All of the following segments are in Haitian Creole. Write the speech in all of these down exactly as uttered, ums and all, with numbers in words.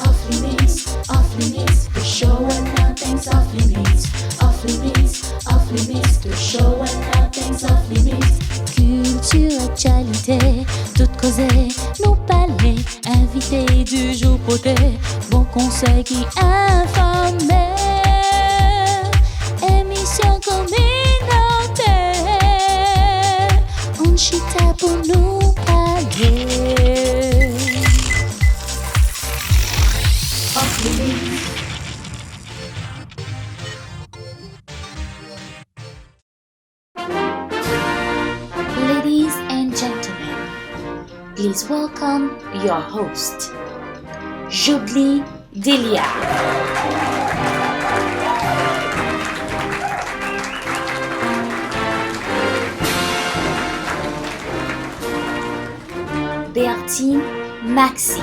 Off limits, off limits, the show where nothing's off limits. Off limits, off limits, the show where nothing's off limits. Kilti, aktyalite, tout koze, nou pale, envite di jou pote, bon konsèy ki enfòme. Emisyon kominote, ann chita pou nou pale. Ladies and gentlemen, please welcome your host, Joudly Delia. Bertine Maxi.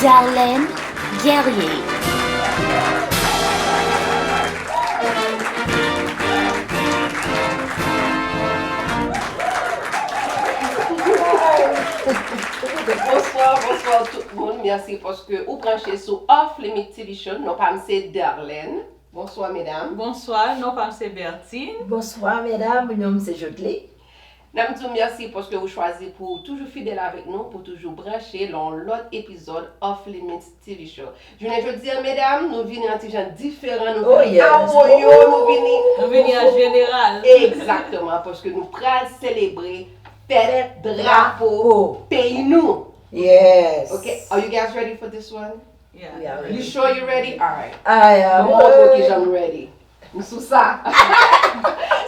Darlène Guerrier. Bonswa, bonswa tout moun. Mèsi paske ou branche sou Off Limit T V Show. Non pa m se Darlène. Bonswa, medam. Bonswa, non pa m se Bertine. Bonswa, medam, non m se Joudly. N ap di w mèsi paske ou chwazi pou w toujou fidèl avèk nou, pou w toujou branche nan yon lòt epizòd Off Limits T V Show. Jounen jodi a, medam, nou vini an ti jan diferan, nou Oh, vini yes. a woyo, nou vini Nou vini an jeneral. Egzakteman, paske nou pral selebre fèt Fèt drapo drapo. peyi nou. Yes. Okay, are you guys ready for this one? Yeah. We are You ready. sure you ready? Alright. I am Bon, mwen montre w ready. kijan nou ready. M sou sa.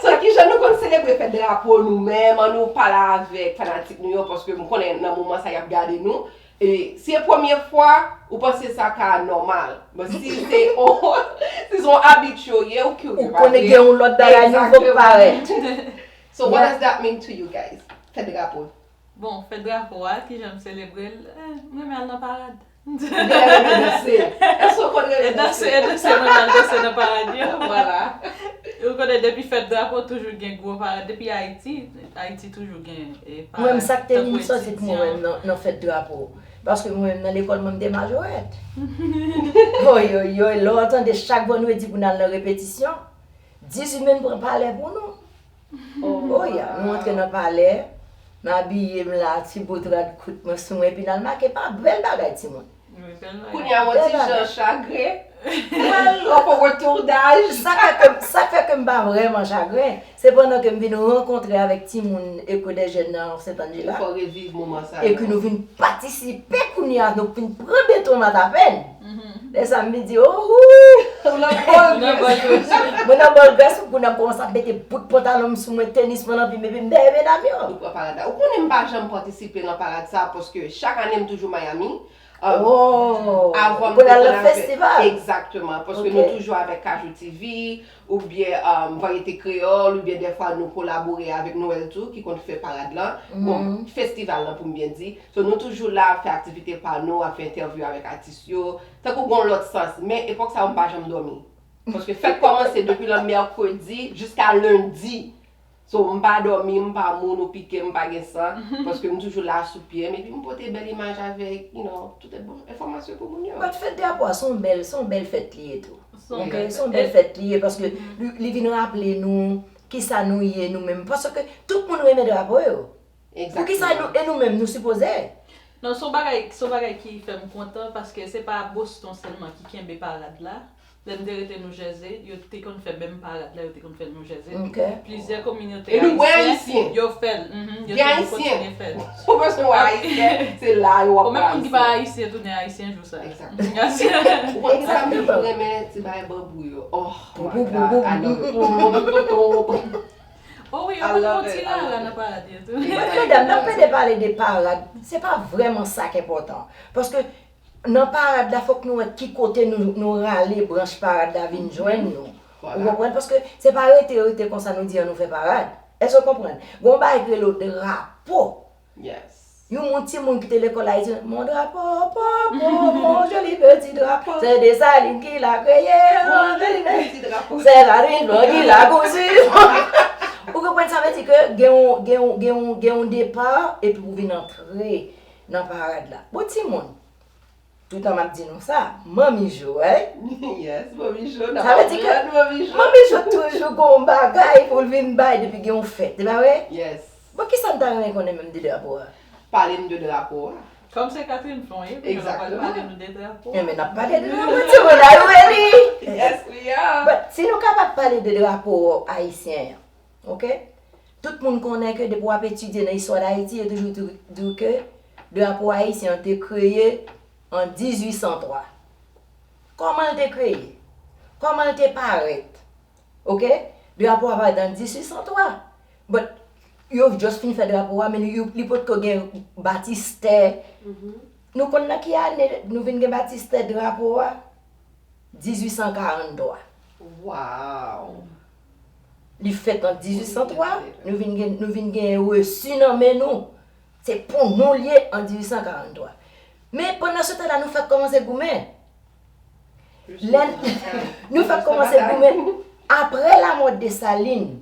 So, kijan nou konn selebre fèt drapo nou menm? Ann nou pale avèk fanatik nou yo, paske m konnen nan moman sa y ap gade nou. E si e premye fwa, ou panse sa ka nòmal. But si se on, si se on abitye w ye, ou kirye, Ou pa konnen vre? gen yon lòt bagay nouvo k Egzakteman. parèt. So, what What? does that mean to you guys? Fèt drapo. Bon, fèt drapo a, kijan m selebre l? Eh, m renmen al nan parad. Ou te renmen danse. Èske w konn renmen E danse, danse? e danse, mwen al danse nan parad yo. Vwala. Ou konnen depi fèt drapo, toujou gen gwo parad. Depi Ayiti, Ayiti toujou gen e, Mwen menm, parad, sa k te tankou vin sòti pou mwen Etidyan. menm nan, nan fèt drapo. Paske mwen menm, nan lekòl mwen, m te majorèt. Oy, oy, oy, lè w tande chak vandredi pou n al nan repetisyon, dizuit menm pran palè pou nou. Oh, Oh, ya, nou antre nan palè, m abiye m la, ti bout rad kout mwen sou mwen, epi n al make pa bèl bagay, timoun. Wi, bèl bagay. Kounye a, yon Bèl ti bagay. jan chagren. Yon poko toudaj. Sa fè ke, sa fè ke m pa vrèman chagren. Se pandan ke m vin rankontre avèk timoun Eko dè Jèn nan Sent Anjela. Fò reviv moman sa yo. Epi nou vin patisipe kounye a, nou vin pran beton matapèn. Mhm. Lè sa m vin di, oh, Ou nan bòl Nan bòl gras. Mwen nan bòl gras, pou kounye a m kòmanse ap mete bout pantalon m sou mwen, tenis mwen nan pye m, epi m dèyè medam yo. Nou pran parad la. Ou konnen m pa janm patisipe nan parad sa, paske chak ane m toujou Miami. Um, Oh, avan m pou te n al nan konn avè festival. Egzakteman, paske Ok. nou toujou avèk Kajou T V, oubyen, um, Varyete Kreyòl, oubyen dèfwa nou kolabore avèk Noël tou, ki konn fè parad lan. Bon, Mhm. festival lan pou m byen di. So, nou toujou la ap fè aktivite pa nou, ap fè entèvyou avèk atis yo. Tankou gon lòt sans. Men epòk sa yo, m pa janm dòmi. Paske fèt kòmanse depi lè mèkredi jiska lendi. So, m pa dòmi, m pa mou, nou pike m, m pa gen san. Paske m toujou la sou pye m. Epi m pote bèl imaj avèk, you know, tout bon enfòmasyon pou moun yo. But fèt drapo a, se yon bèl, se yon bèl fèt li ye tou. Se yon Ok, bèl se yon fèt. bèl fèt li ye, paske Mhm. li, li vin raple nou kisa nou ye nou menm. Paske tout moun renmen drapo yo. Poukisa Egzakteman. nou, e nou menm, nou sipoze? Non, se yon bagay, se yon bagay ki fè m kontan, paske se pa Boston sèlman ki kenbe parad la. Lè m te rete New Jersey, yo te konn fè menm parad la, yo te konn fè l New Jersey. Ok. Plizyè kominote E nou wè ayisyen, Ayisyen. yo fè l, mhm, yo Gen toujou Ayisyen. kontinye fè l. Ou bezwen wè Ayisyen, se la yo ap Ou menm wè moun ki pa Ayisyen. Ayisyen, tounen Ayisyen jou sa. Egzakteman. Ou konn sa m toujou renmen ti bagay banbou yo. Oh, my God, I love it. Oh wi, yo I konn love fè ti it, I rara love nan it. parad yo tou. But medam, nan pede pale de parad, se pa vrèman sa k enpòtan. Paske nan parad la, fòk nou wè ki kote nou, nou rale branch parad la vin jwenn nou. Ou Vwala. konprann? Paske se pa rete, rete konsa nou di an nou fè parad. Èske w konprann? Gon bagay ki rele drapo. Yes. Yon moun, timoun ki te lekòl Ayiti, mon drapeau, po, po, mon joli petit drapeau. C'est Dessalines qui l'a créé, mon joli petit drapeau. C'est la Réunion qui l'a conçu. Ou konprann sa vle di ke gen yon, gen yon, gen yon, gen yon depa epi pou vin antre nan parad la. Bon, timoun, toutan m ap di nou sa, Manmi Jo, ey? Yes, Manmi Jo, n ap Sa vle di ke aprann Manmi Jo. Manmi Jo toujou gen yon bagay pou l vin bay depi gen yon fèt, se pa vre? Yes. Bon, kisa n ta renmen konnen menm de drapo a? Pale m de drapo a. Kòm se Catherine Flon ye, kounye a pral Exactement. Pale nou de drapo. Ebyen, n ap pale de drapo, timoun, are you ready? Yes, we are. But si nou kapab pale de drapo ayisyen an, ok? Tout moun konnen ke depi w ap etidye nan istwa Dayiti, yo toujou di, di w ke drapo ayisyen an te kreye an dizuit san twa. Kòman l te kreye? Kòman l te parèt? Ok? Drapo a parèt an dizuit san twa. But, yo just fin fè drapo a, men li, li potko gen batistè. Nou konn nan ki ane nou vin gen batistè drapo a? Dizuit san karant twa. Wow. Li fèt an dizuit san twa, nou vin gen, nou vin gen resi nan men nou. Se pou nou l ye an dizuit san karant twa. Men pandan se tan la, nou fèk kòmanse goumen. Lè nou fèk kòmanse goumen. Apre lamò Desalin,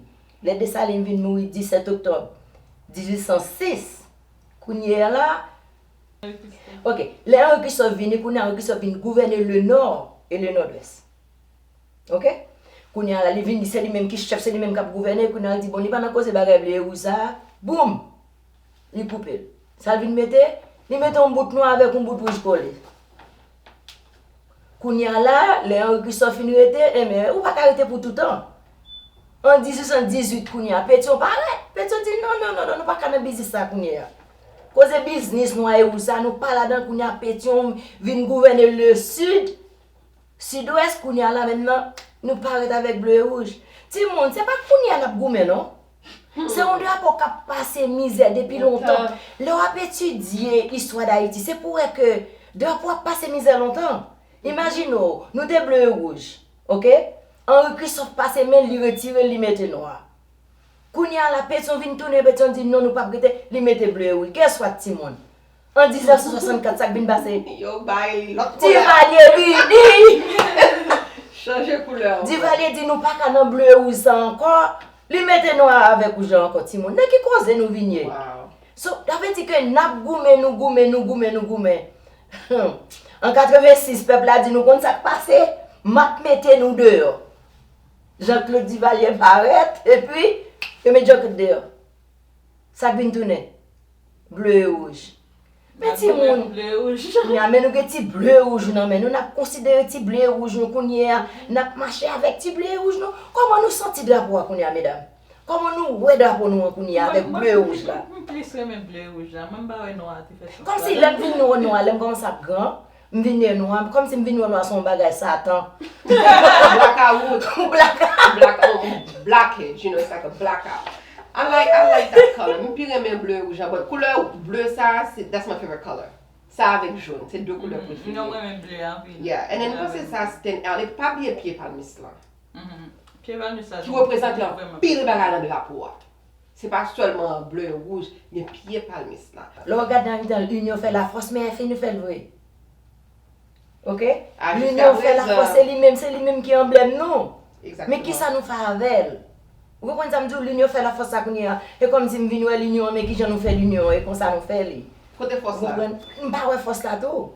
lè Desalin vin mouri disèt oktòb dizuit san sis, kounye a la, ok, lè Henri Christophe vini, kounye a Henri Christophe vin gouvène le Nord et le Nord-Ouest. Ok? Kounye a la, li vin, se li menm ki chèf, se li menm k ap gouvène, kounye a l di, bon, li pa nan koze bagay ble e wouj sa a, boum! Li koupe l. Sa l vin mete? Li mete yon bout nwa avèk yon bout wouj kole. Kounye a la, lè Henri Christophe fin rete, enben, ou pa ka rete pou toutan. An dizuit san dizuit kounye a, Petyon parèt. Petyon di, non, non, non, non, nou pa ka nan biznis sa kounye a. Koze biznis nwa e wouj sa, nou pa ladan kounye a, Petyon vin gouvène le Sud. Sidwès, kounye a la mentnan, nou parèt avèk ble e wouj. Timoun, se pa kounye a n ap goumen, non. Se yon drapo k ap pase mizè depi lontan. Lè w ap etidye istwa Dayiti, se pou wè ke drapo ap pase mizè lontan. Imajine w, nou te ble e wouj, ok? Henri Christophe pase men l, li retire l, li mete nwa. Kounye a la, Petyon vin tounen, Petyon di, non, nou p ap rete, li mete ble e wouj. Guess what, timoun? An diznèf san swasannkat, sa k vin pase? Yo bay li lòt koulè. Divalye vini! Chanje koulè ankò. Divalye di, nou pa ka nan ble e wouj sa ankò. Li mete nwa avèk wouj la ankò, timoun. Nan ki koze nou vin ye? Wow. So, sa vle di ke n ap goumen, nou goumen, nou goumen, nou goumen. An katrevensis, pèp la di, nou konn sa k pase? M ap mete nou deyò. Jean Claude Duvalier parèt, epi yo met Jean Claude deyò. Sa k vin tounen? Ble e wouj. Men timoun, Ble e wouj. Kounye a, men nou gen ti ble e wouj nan men nou, n ap konsidere ti ble e wouj nou kounye a, n ap mache avèk ti ble e wouj nou. Kòman nou santi drapo a kounye a, medam? Kòman nou wè drapo nou an kounye a avèk ble e wouj la? M plis renmen ble e wouj la, mwen m pa wè nwa a te fè sans. Kòmsi lè m vin wè nwa, lè m kòmanse ap gran, m vin wè nwa, kòmsi m vin wè nwa se yon bagay Satan. Blakawout. Blaka. Black, oh, blackhead, you know, it's like a blackout. I like, I like that color. M pi renmen ble e wouj an, but koulè ble sa, se, that's my favorite color. Sa avèk jòn, se de koulè prefere. Non, mwen renmen ble a anpil. Yeah, and then m panse sa, Sten L, e pa bliye pye palmis lan. Pye palmis la Ki reprezante anpil bagay nan drapo a. Se pa sèlman ble e wouj, men pye palmis la. Lè w gade nan mitan, l'union fait la force, men F N fè l vre. Ok? Ah, L'union fait la force, se li menm, se li menm ki anblèm nou. Men kisa nou fè avè l? Ou konprann sa m di w, l'union fait la force sa kounye a. E kòmsi m vin wè l'union an, men kijan nou fè l'union an, e konsa nou fè li. Kote fòs la? M pa wè fòs la tou.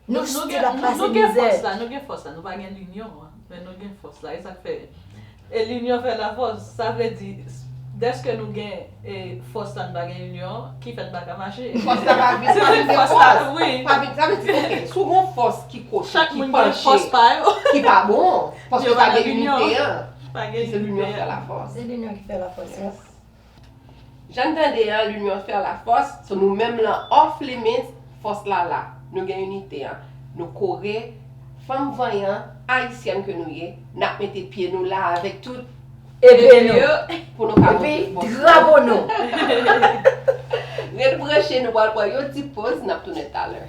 Nou still ap pase Nou gen mizè. Fòs la, nou gen fòs la, nou pa gen l'union an, men nou gen fòs la, e sa k fè. E l'union fait la force, sa vle di, dèske nou gen e fòs la, nou pa gen l'union, ki fè n pa ka mache. Fòs la pa vin, pa vin gen Fòs la, fòs. Wi. Pa vin, sa vle di, ok, si w gen yon fòs ki koche, Chak ki moun gen fòs panche, pa yo. ki pa bon, paske Yo pa pa gen l'union. Inite an. Pa gen Se l'union Inite fait an. La force. Se l'union qui fait la force, yes. Jan n tande an, l'union fait la force, so nou menm lan off limits, fòs la la. Nou gen inite an. Nou kore, fanm vanyan, ayisyèn ke nou ye, n ap mete pye nou la avèk tout Epe nou. pou nou ka monte Epi fòs. Drapo nou. Ret branche, nou pral pran yon ti poz, n ap tounen talè.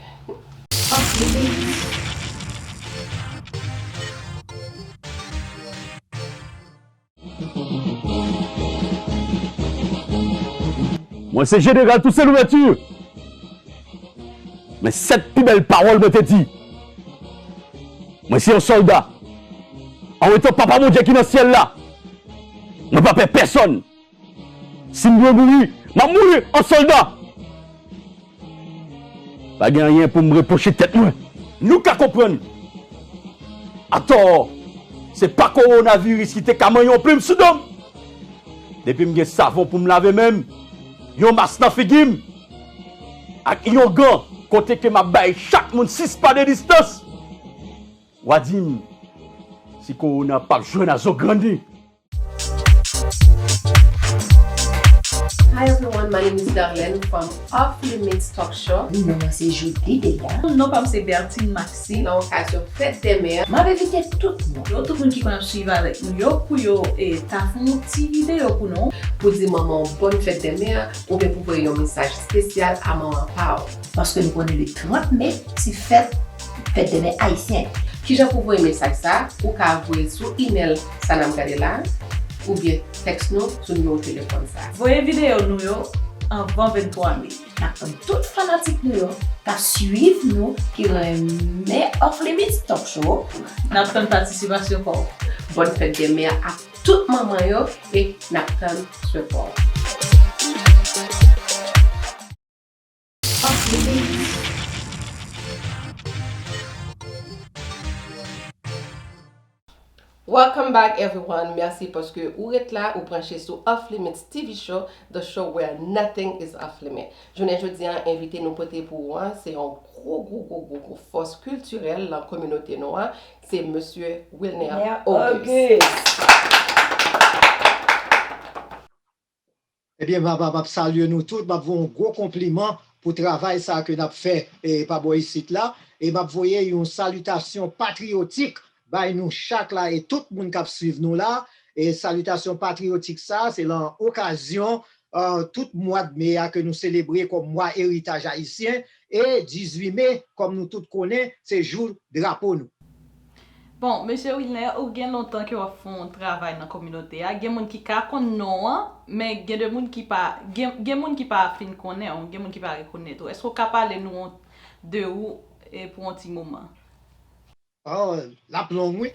Mwen se Jeneral Toussaint Louverture. Men sèt pi bèl pawòl mwen te di. Mwen se yon sòlda. An wetan Papa Bondye ki nan syèl la, mwen pa pè pèsonn. Si m dwe mouri, m ap mouri an sòlda. Pa gen anyen pou m repwoche tèt mwen. Nou ka konprann. Atò, se pa kowonaviris ki te ka manyen yon plim sou do m. Depi m gen savon pou m lave men m, yon mas nan figi m, ak yon gan kote ke m ap bay chak moun sis pa de distans. W a di m si kowona p ap jwenn a zo grann li. Hi everyone, my name is Darlene from Off Limits Talk Show. Wi, non mwen se Judy Deya. Non pa m se Bertine Maxi. Nan okazyon fèt dè mè. M ap envite tout moun. Yo tout moun ki konn ap swiv avèk nou yo pou yo e, ta fè yon ti videyo pou nou. Pou di manman w bòn fèt dè mè, oubyen pou voye yon mesaj espesyal a manman pa w. Paske nou konnen le trant me, se fèt, fèt dè mè ayisyen. Kijan pou voye mesaj sa? Ou ka voye l sou imèl sa n ap gade la, oubyen tèks nou sou nimewo telefòn sa. Voye videyo nou yo anvan venntwa me. N ap tann tout fanatik nou yo k ap swiv nou, ki renmen Off Limits Talk Show. N ap tann patisipasyon pa w. Bòn fèt dè mè a tout manman yo e n ap tann swè pa w. Welcome back everyone. Mèsi paske ou ret la, ou branche sou Off Limits T V Show, the show where nothing is off limit. Jounen jodi a, envite nou pote pou ou an, se yon gwo, gwo, gwo, gwo, gwo fòs kiltirèl nan kominote nou an, se Mesye Wilner Auguste. Ebyen, m ap, m ap salye nou tout, m ap voye yon gwo konpliman pou travay sa ke n ap fè e, pa bò isit la, e m ap voye yon salitasyon patriyotik bay nou chak la e tout moun k ap swiv nou la. E salitasyon patriyotik sa, se lan okazyon e, tout mwa d me a ke nou selebre kòm mwa eritaj ayisyen, e dizuit me, kòm nou tout konnen, se jou drapo nou. Bon, Mesye Wilner, ou gen lontan ke w ap fè yon travay nan kominote a. Gen moun ki ka konn non w an, men gen de moun ki pa, gen, gen moun ki pa fin konnen w, gen moun ki pa rekonèt ou. Èske w ka pale nou de ou e, pou yon ti moman? Oh, l ap long, wi.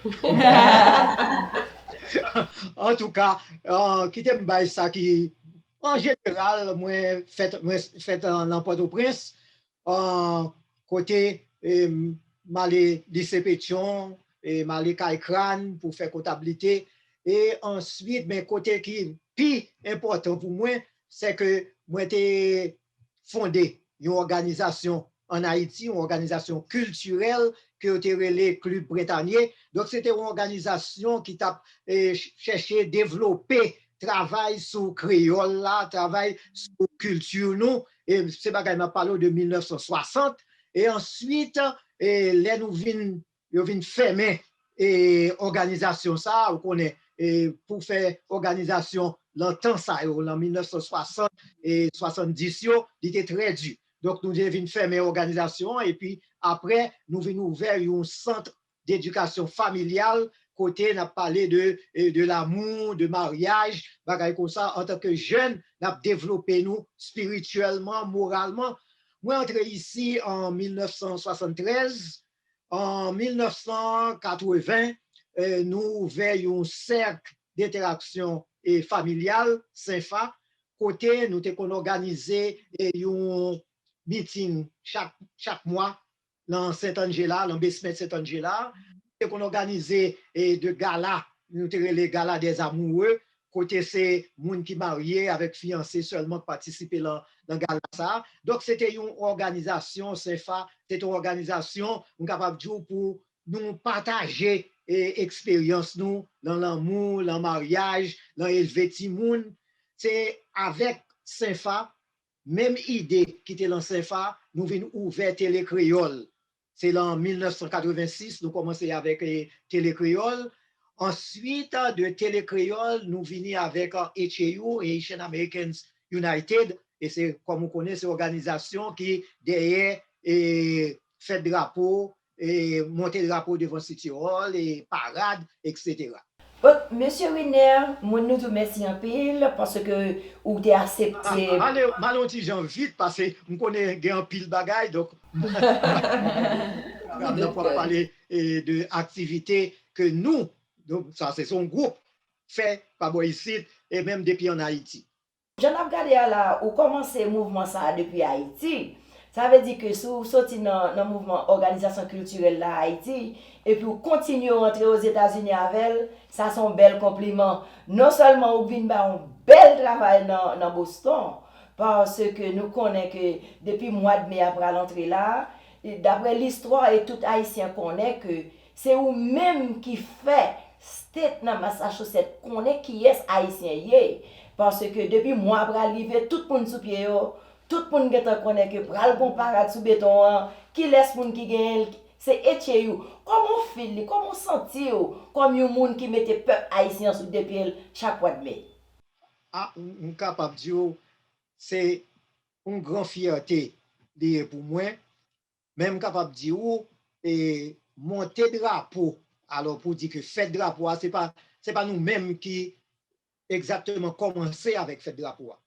Antouka, kite m bay sa ki, an jeneral, mwen fèt, mwen fèt nan Pòtoprens, kote m ale lise Petyon, m ale kay Crane pou fè kontablite, e answit, men kote ki pi enpòtan pou mwen, se ke mwen te fonde yon òganizasyon ann Ayiti, yon òganizasyon kiltirèl ke yo te rele Club Printanier. Donk, se te yon òganizasyon ki t ap chèche devlope travay sou kreyòl la, travay sou kilti nou. E se bagay m ap pale w de mil nèf san swasant. E answit, lè nou vin yo vin fèmen òganizasyon sa a, ou konnen, pou fè òganizasyon lan tan sa yo, lan mil nèf san swasant e swasanndis yo, li te trè di. Donk, nou te vin fèmen òganizasyon an, epi apre, nou vin ouvè yon sant dedikasyon familyal, kote n ap pale de, de lamou, de maryaj, bagay konsa, antanke jèn, n ap devlope nou espirityèlman, moralman. Mwen antre isi an mil nèf san swasanntrèz, An mil nèf san katreven, nou ouvè yon sèk dentèraksyon familyal, senfa, kote nou te konn òganize yon miting chak, chak mwa nan Sent Anjela, nan basement Sent Anjela. Nou te konn òganize de gala, nou te rele Gala des Amoureux, kote se moun ki marye avèk fiyanse sèlman k patisipe lan, lan gala sa a. Donk, se te yon òganizasyon, senfa, se te yon òganizasyon, m kapab di w, pou nou pataje eksperyans nou lan lanmou, lan maryaj, lan elve timoun. Se avèk senfa, menm ide ki te lan senfa, nou vin ouvè Tele Kreyòl. Se lan mil nèf san katreven sis, nou kòmanse avèk Tele Kreyòl. Answit, de Tele Kreyòl, nou vini avèk H A U, Haitian Americans United, e se, kòm ou konnen, se òganizasyon ki dèyè fèt drapo, monte drapo devan City Hall, e parad, etsetera. Bon, Mesye Wilner, mwen nou di w mèsi anpil paske ou te aksepte. M ale, m ale yon ti jan vit paske m konnen gen anpil bagay, donk n ap pale de aktivite ke nou, donk sa se yon gwoup, fè pa bò isit e menm depi ann Ayiti. Jan n ap gade a la, ou kòmanse mouvman sa a depi Ayiti. Sa vle di ke si w soti nan, nan mouvman òganizasyon kiltirèl la Ayiti, epi w kontinye w rantre Ozetazini avè l, sa se yon bèl konpliman. Non sèlman ou vin bay yon bèl travay nan, nan Boston, paske nou konnen ke depi mwa de me a pral antre la, e daprè listwa e tout Ayisyen konnen ke se ou menm ki fè state nan Massachusetts konnen kiyès Ayisyen ye. Paske depi mwa a pral rive, tout moun sou pye yo, tout moun gentan konnen ke pral gon parad sou beton an, kilès moun ki genyen l, se H A U. Kòman w feel li? Kòman w santi w kòm yon moun ki mete pèp ayisyen an sou de pye l chak mwa de me? A, m m kapab di w, se yon gran fyète li ye pou mwen. Men m kapab di w, e, monte drapo, alò pou di ke fèt drapo a, se pa, se pa nou menm ki egzakteman kòmanse avèk fèt drapo a.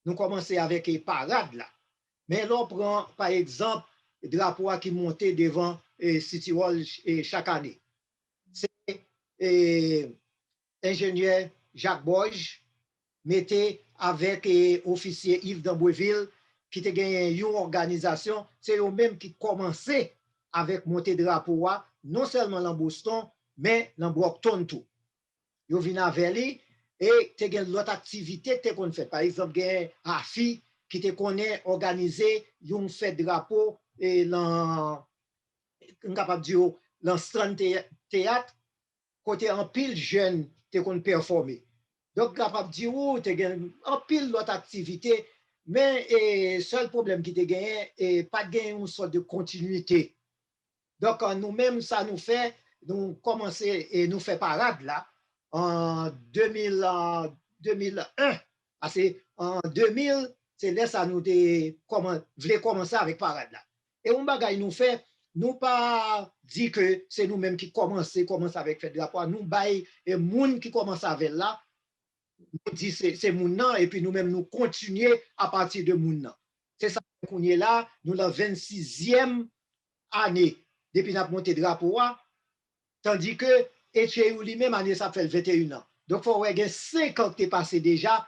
Nou kòmanse avèk, e, parad la. Men lè w pran, pa egzanp, drapo a ki monte devan, e, City Hall, e, chak ane. Se, e, enjenyè Jacques Borges mete avèk, e, ofisye Yves Dambreville ki te genyen yon òganizasyon, se yo menm ki kòmanse avèk monte drapo a, non sèlman lan Boston, men lan Brockton tou. Yo vin avè li, e te gen lòt aktivite ki te konn fèt. Pa egzanp, gen Afi ki te konnen òganize yon fèt drapo, e, lan, m kapab di w, lan Strand Teyat, kote anpil jèn te konn pèfòme. Donk, m kapab di w, te gen anpil lòt aktivite, men, e, sèl pwoblèm ki te genyen, e, pa t gen yon sòt de kontinwite. Donk, nou menm, sa nou fè, nou kòmanse, e, nou fè parad la an de mil, an de mil en. Paske an de mil, se lè sa nou te kòman, vle kòmanse avèk parad la. E yon bagay nou fè, nou pa di ke se nou menm ki kòmanse, kòmanse avèk fèt drapo a. Nou bay, e, moun ki kòmanse avè l la, nou di se, se moun nan, epi nou menm nou kontinye apati de moun nan. Se sa kounye la, nou lan vennsizyèm ane depi n ap monte drapo a, tandike H A U li menm, ane sa ap fè l venteyen an. Donk, fò w wè gen senk an ki te pase deja,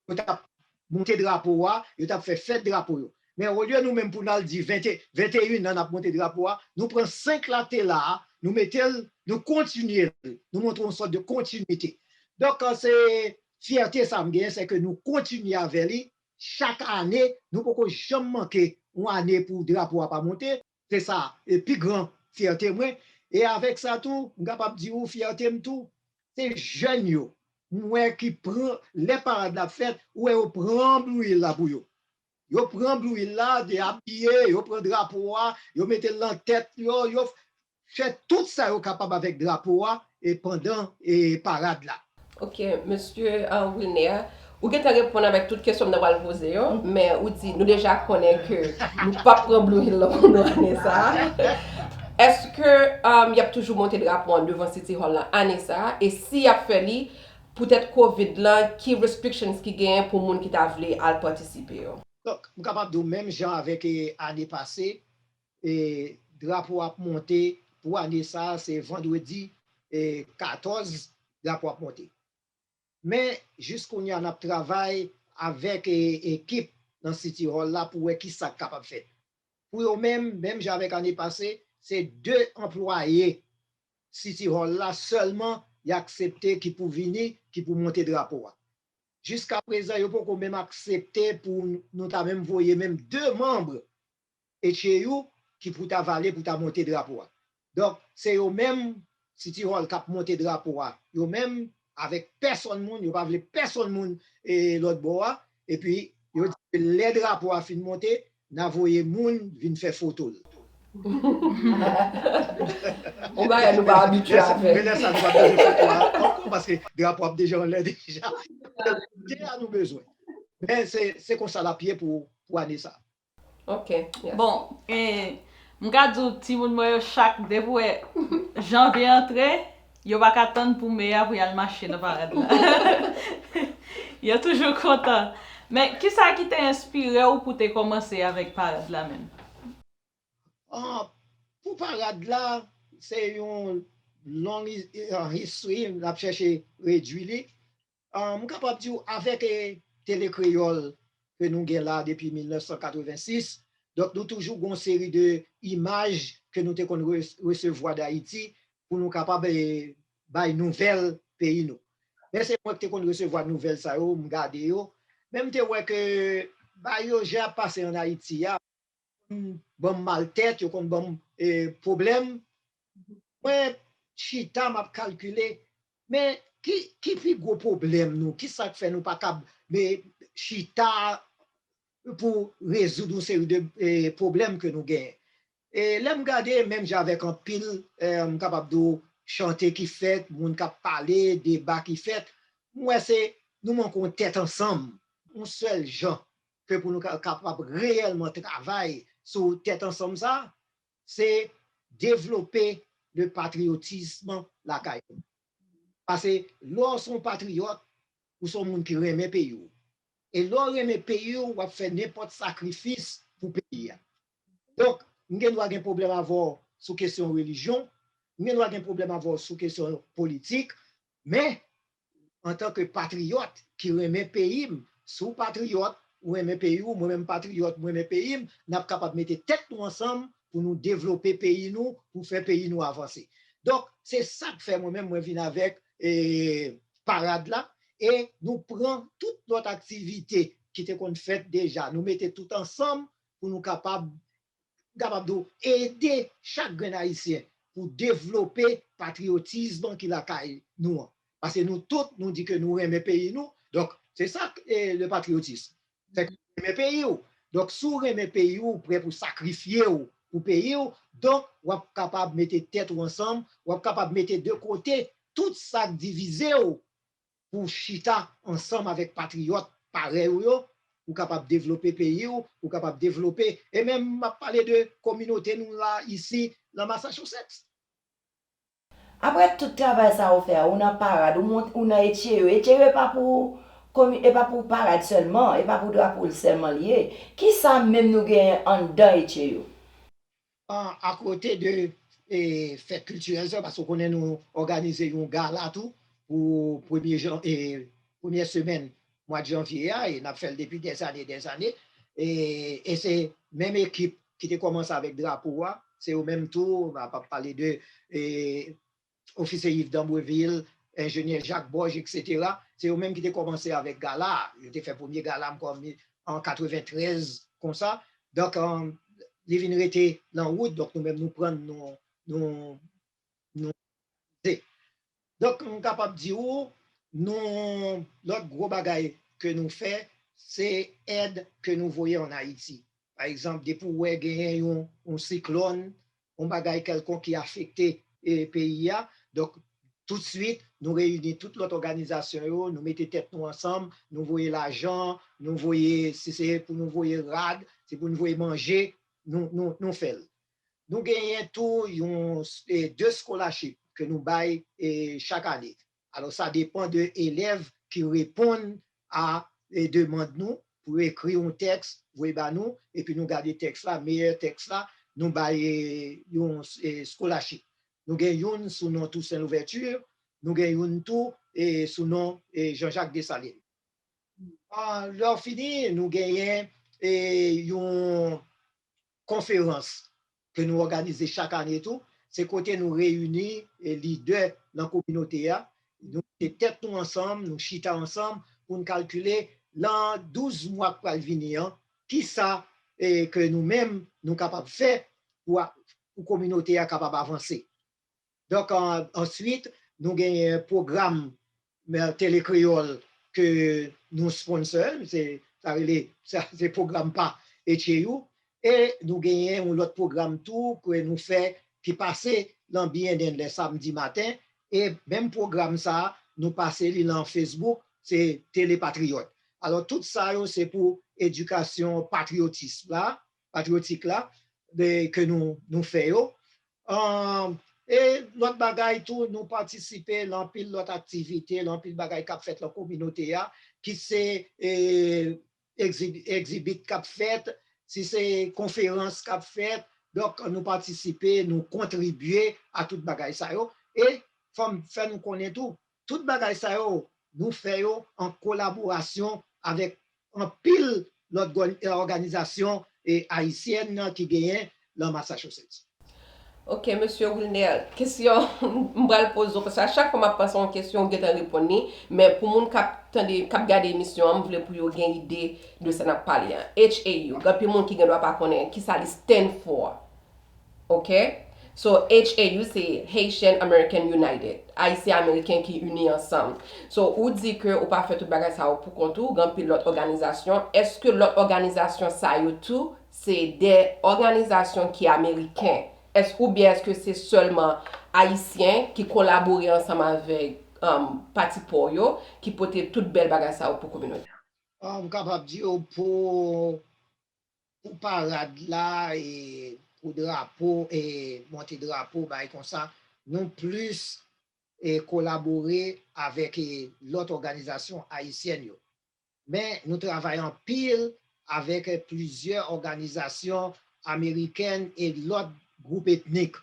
yo t ap monte drapo a, yo t ap fè fèt drapo yo. Men olye nou menm pou n al di vente, venteyen an n ap monte drapo a, nou pran senk la ki te la a, nou mete l, nou kontinye l, nou montre yon sòt de kontinite. Donk, se fyète sa m genyen, se ke nou kontinye avè li chak ane, nou poko janm manke yon ane pou drapo a pa monte. Se sa, e pi gran fyète mwen. E avèk sa tou, m kapab di ou fyète m tou, se jèn yo. M wè ki pran, lè parad la ap fèt, ou wè yo pran Blue Hill la pou yo. Yo pran Blue Hill la, deabiye, yo pran drapo a, yo mete l nan tèt yo, yo fè tout sa yo kapab avèk drapo a, e pandan, e parad la. Ok, mesye, uh, Wilner, ou gentan reponn avèk tout kesyon m ta pral poze yo, men ou di nou deja konnen ke nou p ap pran Blue Hill lan pou nou ane sa a. Èske, um, y ap toujou monte drapo an devan City Hall lan ane sa a? E si y ap fè li, poutèt Covid lan, ki restrictions ki genyen pou moun ki ta vle al patisipe yo? Donk, m kapab di w menm jan avèk, e, ane pase, e, drapo ap monte pou ane sa a, se vandredi, e, katòz, drapo ap monte. Men, jis kounye a, n ap travay avèk, e, ekip nan City Hall la pou wè kisa k kapab fèt. Pou yo menm, menm jan avèk ane pase, se de anplwaye City Hall la sèlman y aksepte ki pou vini, ki pou monte drapo a. Jiska prezan, yo poko menm aksepte pou nou ta menm voye menm de manm H A U ki pou ta vale pou ta monte drapo a. Donk, se yo menm, City Hall, k ap monte drapo a, yo menm, avèk pèsonn moun, yo pa vle pèsonn moun, e, lòt bò a. Epi, yo di ke lè drapo a fin monte, n a voye moun vin fè foto l. Yon bagay nou pa abitye avè. Men lè sa a, nou pa bezwen foto a ankò, paske drapo a ap deja anlè deja. Se ide a nou bezwen. Men se, se konsa l ap ye pou, pou ane sa a. Ok, yes. Bon, e, m ka di w, timoun mwen yo chak, depi w wè janvye antre, yo pa ka tann pou me a pou y al mache nan parad la. Yo toujou kontan. Men, kisa ki te enspire w pou te kòmanse avèk parad la menm? Ah, pou parad la, se yon long hi- ah, history, n ap chèche redui li. Ah, m kapab di w, avèk, e, Tele Kreyòl ke nou gen la depi mil nèf san katrevensis. Donk, nou toujou gen yon seri de imaj ke nou te konn re-, resevwa d Ayiti pou nou kapab, eh, bay nouvèl peyi nou. Men se mwen ki te konn resevwa nouvèl sa yo, m gade yo. Men m te wè ke bagay yo jan ap pase ann Ayiti a, konn ban m maltèt, yo konn ban m, eh, pwoblèm. Mwen chita, m ap kalkile, men ki, ki pi gwo pwoblèm nou? Ki sa k fè nou pa kab, men, chita pou rezoud yon seri de, eh, pwoblèm ke nou genyen? E lè m gade, menm jan avèk anpil, eh, m kapab di w, chante ki fèt, moun k ap pale, deba ki fèt, m wè se nou manke yon tèt ansanm, yon sèl jan ke pou nou ka-, kapab reyèlman travay sou tèt ansanm sa, se devlope le patriotisme lakay nou. Paske lè w se yon patriyòt, ou se yon moun ki renmen peyi w. E lè w renmen peyi w, w ap fè nenpòt sakrifis pou peyi a. Donk, m gen dwa gen pwoblèm avè w sou kesyon relijyon, m gen dwa gen pwoblèm avè w sou kesyon politik, men antanke patriyòt ki renmen peyi m, si w patriyòt, ou renmen peyi w, mwen menm patriyòt, mwen renmen peyi m, n ap kapab mete tèt nou ansanm pou nou devlope peyi nou, pou fè peyi nou avanse. Donk, se sa k fè mwen menm mwen vin avèk, eh, parad la, e nou pran tout lòt aktivite ki te konn fèt deja, nou mete tout ansanm pou nou kapab, kapab di w, ede chak grenn Ayisyen pou devlope patriyotism ki lakay nou an. Paske nou tout, nou di ke nou renmen peyi nou. Donk, se sa, eh, le patriotisme. Fèk ou renmen peyi w. Donk, si w renmen peyi w, ou prè pou sakrifye w pou peyi w. Donk, w ap kapab mete tèt ou ansanm, w ap kapab mete de kote tout sa k divize w pou chita ansanm avèk patriyòt parèy ou yo, ou kapab devlope peyi w, ou kapab devlope, e menm m ap pale de kominote nou la isi nan Massachusetts. Apre tout travay sa ou fè a, ou nan parad, ou mont, ou nan Etcheyo. Etcheyo e pa pou komi, e pa pou parad sèlman, e pa pou drapo l sèlman li ye. Kisa menm nou genyen anndan Etcheyo? An, akote de, e, fèt kiltirèl sa, paske w konnen nou òganize yon gala tou pou premye jan, e, premyè semèn mwa janvye a, e n ap fè l depi dèzane, dèzane. E, e se menm ekip ki te kòmanse avèk drapo a, se yo menm tou, m ap pale de, e, ofisye Yves Dambreville, enjenyè Jacques Borges, etsetera. Se yo menm ki te kòmanse avèk gala a. Yo te fè premye gala m kwè an katreventrèz konsa. Donk, an, li vin rete nan wout, donk nou menm nou pran l, nou, nou, nou ze. Donk, m kapab di w, nou, lòt gwo bagay ke nou fè, se èd ke nou voye ann Ayiti. Pa egzanp, depi w wè genyen yon, yon siklòn, yon bagay kèlkonk ki afekte, e, peyi a, donk, toutswit, nou reyini tout lòt òganizasyon yo, nou mete tèt nou ansanm, nou voye lajan, nou voye, si se pou nou voye rad, si pou nou voye manje, nou, nou, nou fè l. Nou genyen tou yon, e, de scholarship ke nou bay, e, chak ane. Alò, sa depann de elèv ki reponn a, e, demann nou pou ekri yon tèks, voye ba nou, epi nou gade tèks la, meyè tèks la, nou bay, e, yon, e, scholarship. Nou gen youn sou non Toussaint Louverture, nou gen youn tou, e, sou non, e, Jean-Jacques Dessalines. A, lè w fini, nou genyen, e, yon konferans ke nou òganize chak ane tou. Se kote nou reyini, e, lidè nan kominote a. Nou mete tèt nou ansanm, nou chita ansanm pou n kalkile lan douz mwa k pral vini an, kisa, e, ke nou menm nou kapab fè pou a, pou kominote a kapab avanse. Donk, an, answit, nou genyen pwogram, men, Tele Kreyòl ke nou sponsor, se, sa rele, sa, se pwogram pa Etcheyo, e nou genyen yon lòt pwogram tou ke nou fè ki pase lan B N N lè samdi maten, e menm pwogram sa, nou pase li lan Facebook, se Tele Patriyòt. Alò, tout sa yo, se pou edikasyon patriyotis la, patriyotik la, de, ke nou, nou fè yo. An, e lòt bagay tou, nou patisipe lan anpil lòt aktivite, lan anpil bagay k ap fèt lan kominote a, kit se, e, egzi-, egzibit k ap fèt, si se konferans k ap fèt. Donk, nou patisipe, nou kontribye a tout bagay sa yo. E fò m fè nou konnen tou, tout bagay sa yo, nou fè yo an kolaborasyon avèk anpil lòt gò- òganizasyon e ayisyèn ki genyen nan Massachusetts. Ok, mesye Wilner, kesyon m pral poze w, paske a chak fwa m ap panse yon kesyon, ou gentan reponn li, men pou moun k ap tande, k ap gade emisyon an, m vle pou yo gen ide de sa n ap pale an. H A U, gen anpil moun ki gen dwa pa konnen kisa li stand for. Ok? So, H A U se Haitian American United, Ayisyen Ameriken ki ini ansanm. So, ou di ke ou pa fè tout bagay sa yo pou kont ou, gen anpil lòt òganizasyon. Èske lòt òganizasyon sa yo tou, se de òganizasyon ki ameriken? Èske, oubyen èske se sèlman Ayisyen ki kolabore ansanm avèk um, pati pa w yo ki pote tout bèl bagay sa yo pou kominote a? Ah, m kapab di w pou, pou parad la, e pou drapo, e monte drapo, bagay konsa, nou plis e kolabore avèk e lòt òganizasyon ayisyèn yo. Men nou travay anpil avèk e plizyè òganizasyon amerikèn e lòt gwoup etnik.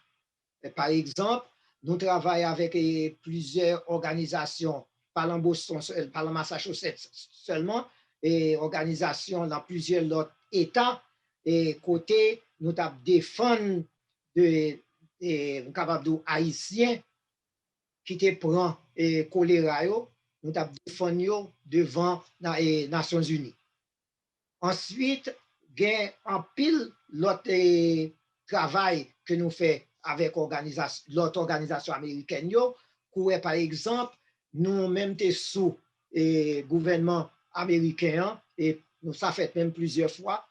Pa egzanp, nou travay avèk e plizyè òganizasyon, pa lan Boston, pa lan Massachusetts sèlman, e òganizasyon nan plizyè lòt eta, e kote nou t ap defann de, e, m kapab di w, Ayisyen ki te pran e kolera yo, nou t ap defann yo devan e Nasyonzini. Answit, gen anpil lòt e, travay ke nou fè avèk òganizas- lòt òganizasyon amerikèn yo, kouwè pa egzanp, nou menm te sou e, gouvènman ameriken an, e nou sa fèt menm plizyè fwa,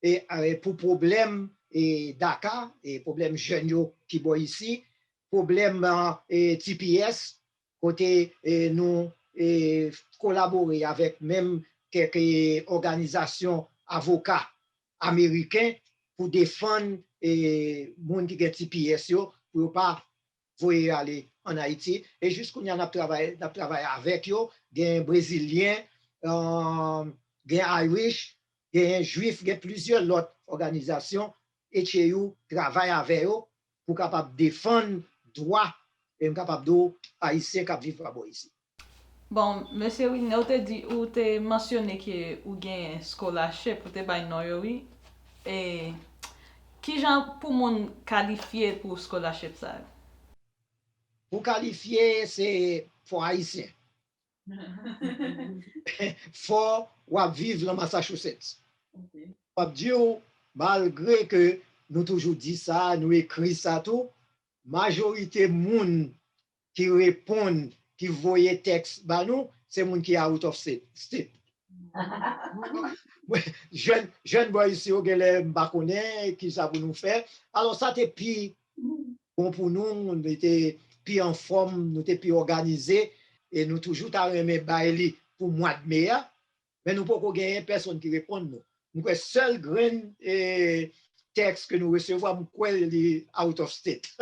e, e pou pwoblèm e, DACA, e pwoblèm jèn yo ki bò isi, pwoblèm e, T P S, kote e, nou e, kolabore avèk menm kèk e, òganizasyon avoka ameriken pou defann e, moun ki gen T P S yo, pou yo pa voye ale ann Ayiti. E jis kounye a, n ap travay, n ap travay avèk yo. Gen Brezilyen, um, gen Irish, gen Jwif, gen plizyè lòt òganizasyon, H A U travay avè yo pou kapab defann dwa, e m kapab di w, Ayisyen k ap viv pa bò isi. Bon, mesye Wilner, ou te di, ou te mansyone ke ou gen scholarship, ou te bay non yo, wi. E kijan pou moun kalifye pou scholarship sa yo? Pou kalifye, se fò ayisyen. Fò w ap viv lan Massachusetts. M ap di w, malgre ke nou toujou di sa, nou ekri sa tou, majorite moun ki reponn, ki voye tèks ba nou, se moun ki out of state. Jèn, jèn bò isi yo genlè m pa konnen kisa pou nou fè. Alò sa te pi bon pou nou, nou te pi anfòm, nou te pi òganize, e nou toujou ta renmen bay li pou mwa d me a, men nou poko genyen pèsonn ki reponn nou. M kwè sèl grenn e, tèks ke nou resevwa, m kwè li out of state.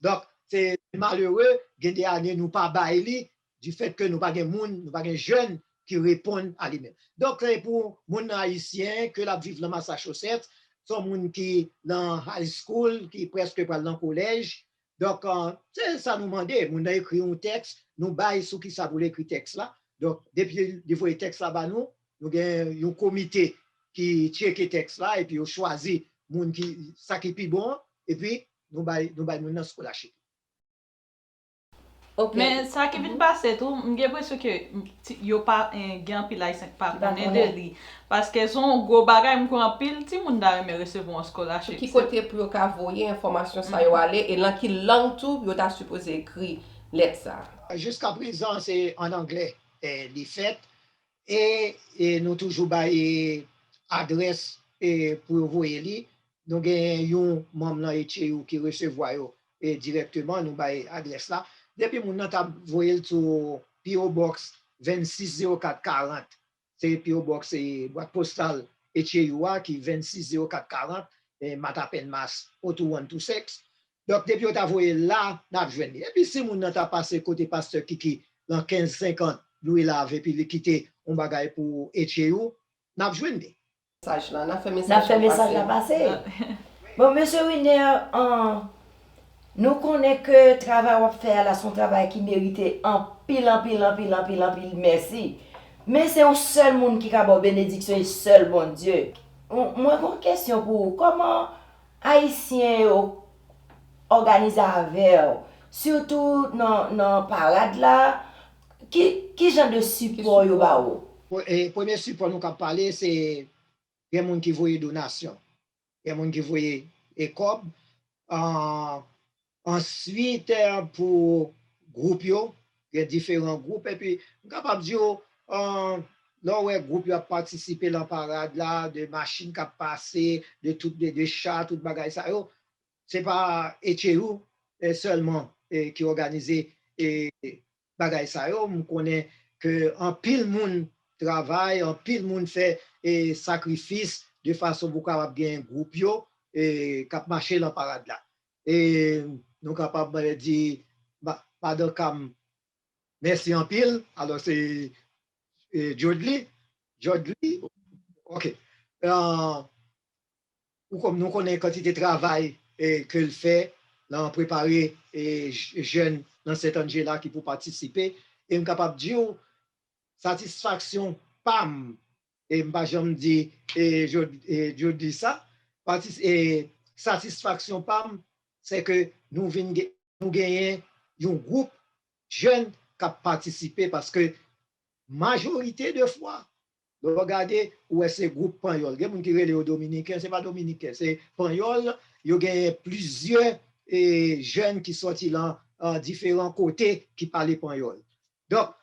Donk, se malere, gen de ane nou pa bay li, du fait que nou pa gen moun, nou pa gen jèn ki reponn a li menm. Donk, se pou moun nan ayisyen ke l ap viv nan Massachusetts, se yon moun ki nan high school, ki prèske pral nan kolèj. Donk, se sa nou mande, moun nan ekri yon tèks, nou bay sou kisa pou l ekri tèks la. Donk, depi li voye tèks la ba nou, nou gen yon komite ki tcheke tèks la, epi yo chwazi moun ki, sa ki pi bon an, epi nou bay, nou bay moun nan scholarship. Ok. Men sa ki vin pase tou, m gen enpresyon ke m, ti- yo pa eh, gen anpil ayisyen ki pa konnen de li. Paske se yon gwo bagay, m kwè anpil timoun ta renmen resevwa yon scholarship. Ki kote pou yo ka voye enfòmasyon sa yo ale e lan ki lang tou yo ta sipoze ekri lèt sa? Jiskaprezan se an anglè eh, li fèt e, e nou toujou bay eh, adrès eh, pou yo voye li. Nou gen yon manm nan H A U ki resevwa yo e, dirèkteman, nou bay adrès la. Depi moun nan ta voye l sou P O Box vennsis zewo kat karant, se P O Box e bwat postal H A U a ki vennsis zewo kat karant, e, Mattapan, Mass. O two one two six. Donk, depi yo ta voye l la, n ap jwenn li. Epi si moun nan ta pase kote pastè Kiki lan kenz senkant Louis Lave epi li kite yon bagay pou H A U, n ap jwenn li. Mesaj la, n ap fè mesaj la pase. Bon, mesye Wilner, an, nou konnen ke travay w ap fè a la se yon travay ki merite anpil, anpil, anpil, anpil, anpil mèsi. Men se yon sèl moun ki ka ba w benediksyon, e sèl Bondye. M- Mwen gen yon kesyon pou ou. Kòman Ayisyen yo òganize avè w? Sitou nan, nan parad la, ki, ki jan de sipò yo ba ou? Pre- e, Premye sipò nou ka pale, se gen moun ki voye donasyon. Gen moun ki voye e kòb. An- Answit, eh, pou gwoup yo, gen diferan gwoup. Epi, m kapab di w, eh, lè w wè gwoup yo ap patisipe lan parad la, de machin k ap pase, de tout, de, de cha, tout bagay sa yo, se pa Etchehou eh, sèlman eh, ki òganize eh, bagay sa yo. M konnen ke anpil moun travay, anpil moun fè eh, sakrifis de fason pou kapab gen gwoup yo eh, k ap mache lan parad la. E nou kapab eh, di ma- madan Kam mèsi anpil. Alò se eh, Jodly. Jodly. Ok. Ah, ou kon- nou konnen kantite travay eh, ke l fè lan prepare eh, j- jèn nan Sent Angela ki pou patisipe. E m kapab di w, satisfaksyon pa m, e m pa janm di eh, Jod- eh, Jodly sa, patis- eh, satisfaksyon pa m, se ke nou vin gen- nou genyen yon gwoup jèn k ap patisipe, paske majorite de fwa, lè w gade, ou wè se gwoup panyòl. Gen moun ki rele yo dominiken, se pa dominiken, se panyòl. Yo genyen plizyè eh, jèn ki sòti lan eh, diferan kote ki pale panyòl. Donk,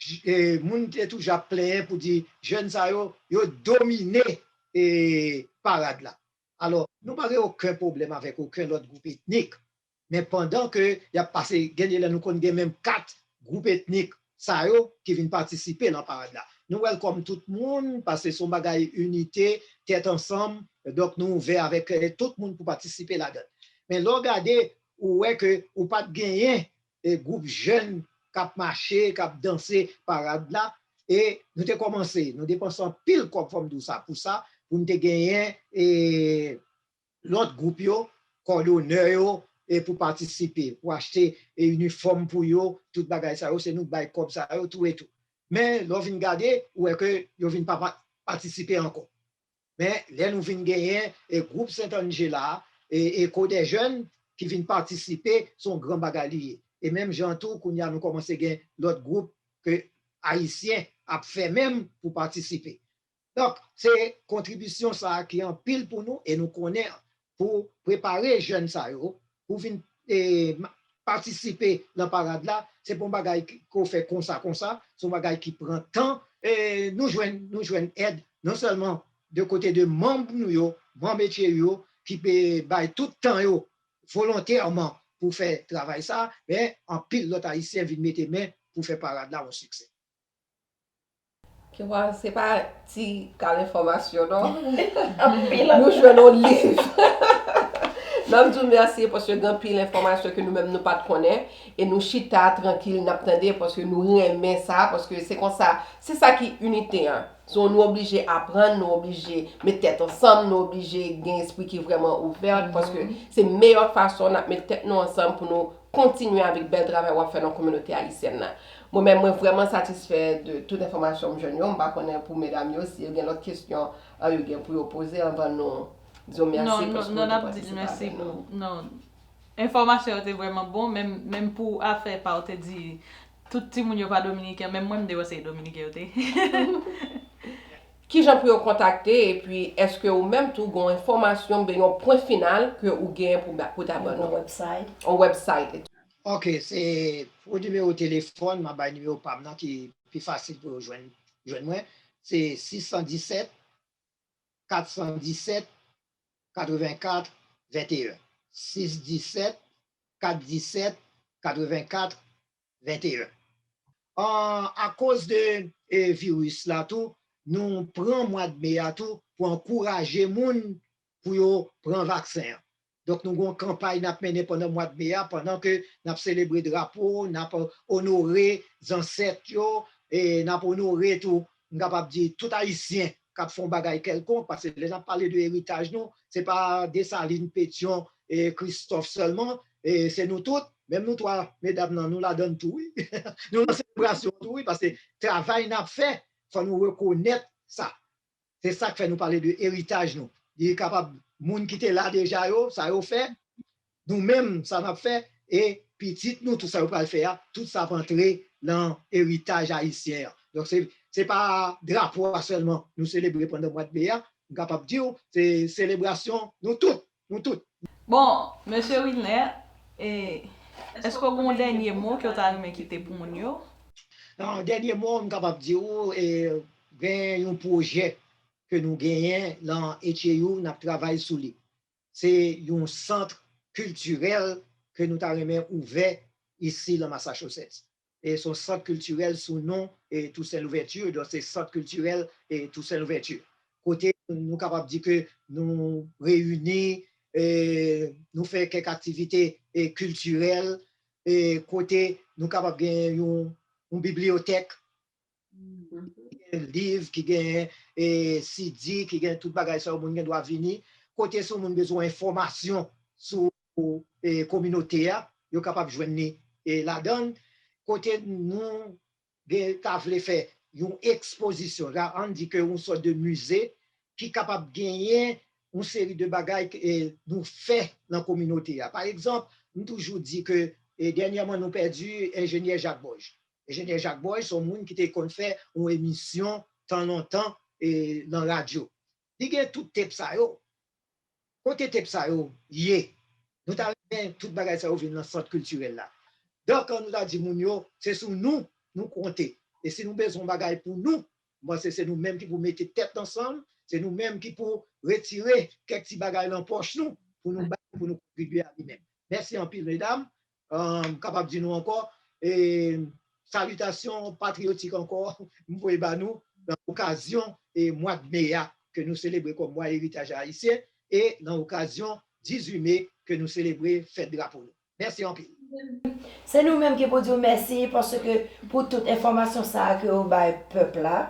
j- eh, moun te toujou ap plenyen pou di jèn sa yo, yo domine eh, parad la. Alò, nou pa gen okenn pwoblèm avèk okenn lòt gwoup etnik. Men pandan ke y ap pase, gen de lè nou konn gen menm kat gwoup etnik sa yo ki vin patisipe lan parad la. Nou welcome tout moun, paske se yon bagay inite, tèt ansanm, donk nou ouvè avèk eh, tout moun pou patisipe ladan l. Men lè w gade, ou wè ke ou pa t genyen eh, gwoup jèn k ap mache, k ap danse parad la. E nou te kòmanse, nou depanse anpil kòb, fò m di w sa, pou sa, pou n te genyen eh, lòt gwoup yo, kòdonè yo, e pou patisipe, pou achte e inifòm pou yo, tout bagay sa yo, se nou k bay kòb sa yo, tou e tou. Men, lè w vin gade, ou wè ke yo vin pa pa- patisipe ankò. Men, lè nou vin genyen e gwoup Sent Angela, e Echo des Jeunes, ki vin patisipe, se yon gran bagay li ye. E menm jan tou, kounye a nou kòmanse gen lòt gwoup ke Ayisyen ap fè menm pou patisipe. Donk, se kontribisyon sa a ki anpil pou nou e nou konnen pou prepare jèn sa yo pou vin eh, ma- patisipe nan parad la, se pa yon bagay ki- ke w fè konsa konsa, se yon bagay ki pran tan. E nou jwenn nou jwenn èd non sèlman de kote de manm nou yo, manm Etchehou yo, ki pe bay tout tan yo volontèman pou fè travay sa, men anpil lòt Ayisyen vin mete men pou fè parad la yon siksè. Ki wè, se pa ti kal enfòmasyon non. Anpil Nou jwenn yon liv. N ap di w mèsi paske gen anpil enfòmasyon ke nou menm nou pa t konnen. E nou chita trankil, n ap tande paske nou renmen sa. Paske se konsa, se sa ki inite an. So, nou oblije aprann, nou oblije met tèt ansanm, nou oblije gen espri ki vrèman ouvè. Paske se meyè fason n ap met tèt nou ansanm pou nou kontinye avèk bèl travay w ap fè nan kominote ayisyèn nan. Mwen menm, mwen vrèman satisfè de tout enfòmasyon m jwenn yo. M pa konnen pou medam yo, si yo gen lòt kesyon an yo gen pou yo poze anvan nou di yo mèsi paske w te patisipe avèk nou. Non, enfòmasyon yo te vrèman bon, menm, menm pou afè pa w te di tout timoun yo pa dominiken, menm mwen m te panse e dominiken yo te. Kijan pou yo kontakte, epi èske ou menm tou gen yon enfòmasyon oubyen yon pwen final ke ou gen pou, pou ta ban nou? Yon website. Yon website. Ok, se pou nimewo telefòn, m a bay nimewo pa m nan ki pi fasil pou yo jwenn, jwenn mwen. Se sis san disèt, kat san disèt, katrevenkat, venteyen. Sis disèt, kat disèt, katrevenkat, venteyen. An, akoz de e, viris la tou, nou pran mwa de me a tou pou ankouraje moun pou yo pran vaksen an. Donk, nou gen yon kanpay n ap mennen pandan mwa de me a, pandan ke n ap selebre drapo, n ap onore zansèt yo, e n ap onore tou, m kapab di, tout Ayisyen k ap fè yon bagay kèlkonk, paske lè n ap pale de eritaj nou, se pa Desalin, Petyon, e Kristòf sèlman, e se nou tout, menm nou twa medam nan, nou ladann tou, wi. Nou nan selebrasyon tou, wi, paske travay n ap fè, fò nou rekonèt sa. Se sa k fè nou pale de eritaj nou. Li kapab, moun ki te la deja yo, sa yo fè, nou menm, sa n ap fè, e pitit nou, tout sa yo pral fè a, tout sa ap antre nan eritaj ayisyen an. Donk, se, se pa drapo a sèlman nou selebre pandan mwa de me a, m kapab di w, se selebrasyon nou tout, nou tout. Bon, mesye Wilner, e, èske w gen yon dènye mo ke w ta renmen kite pou moun yo? Nan dènye mo, m kapab di w, e, gen yon pwojè ke nou genyen nan H A U, n ap travay sou li. Se yon sant kiltirèl ke nou ta renmen ouvè isi nan Massachusetts. E se yon sant kiltirèl sou non e Toussaint Louverture, donk se sant kiltirèl e Toussaint Louverture. Kote nou kapab di ke nou reyini, e, nou fè kèk aktivite e kiltirèl, e kote nou kapab gen yon, yon bibliyotèk, ki gen liv, ki gen e, C D, ki gen tout bagay sa yo, moun gen dwa vini. Kote si moun bezwen enfòmasyon sou e, kominote a, yo kapab jwenn li e, ladan l. Kote nou gen, ta vle fè yon ekspozisyon, la, ann di ke yon sòt de mize ki kapab genyen yon seri de bagay ke e, nou fè nan kominote a. Pa egzanp, m toujou di ke e, dènyèman nou pèdi enjenyè Jacques Borges. Enjenyè Jacques Borges se yon moun ki te konn fè yon emisyon tan lontan e, nan radyo. Li gen tout tep sa yo. Kote tep sa yo ye? Nou ta renmen tout bagay sa yo vin nan sant kiltirèl la. Donk, nou ta di moun yo, se sou nou, nou konte. E si nou bezwen yon bagay pou nou, m panse se nou menm ki pou mete tèt ansanm, se nou menm ki pou retire kèk ti bagay nan pòch nou, pou nou bay, pou nou kontribye a li menm. Mèsi anpil, medam. M kapab di nou ankò, e, salitasyon patriyotik ankò, m voye ba nou nan okazyon e, mwa de me a, ke nou selebre kòm mwa eritaj ayisyen, e nan okazyon dizuit me, ke nou selebre fèt drapo nou. Mèsi anpil. Se nou menm ki pou di w mèsi, paske pou tout enfòmasyon sa a ke w bay pèp la,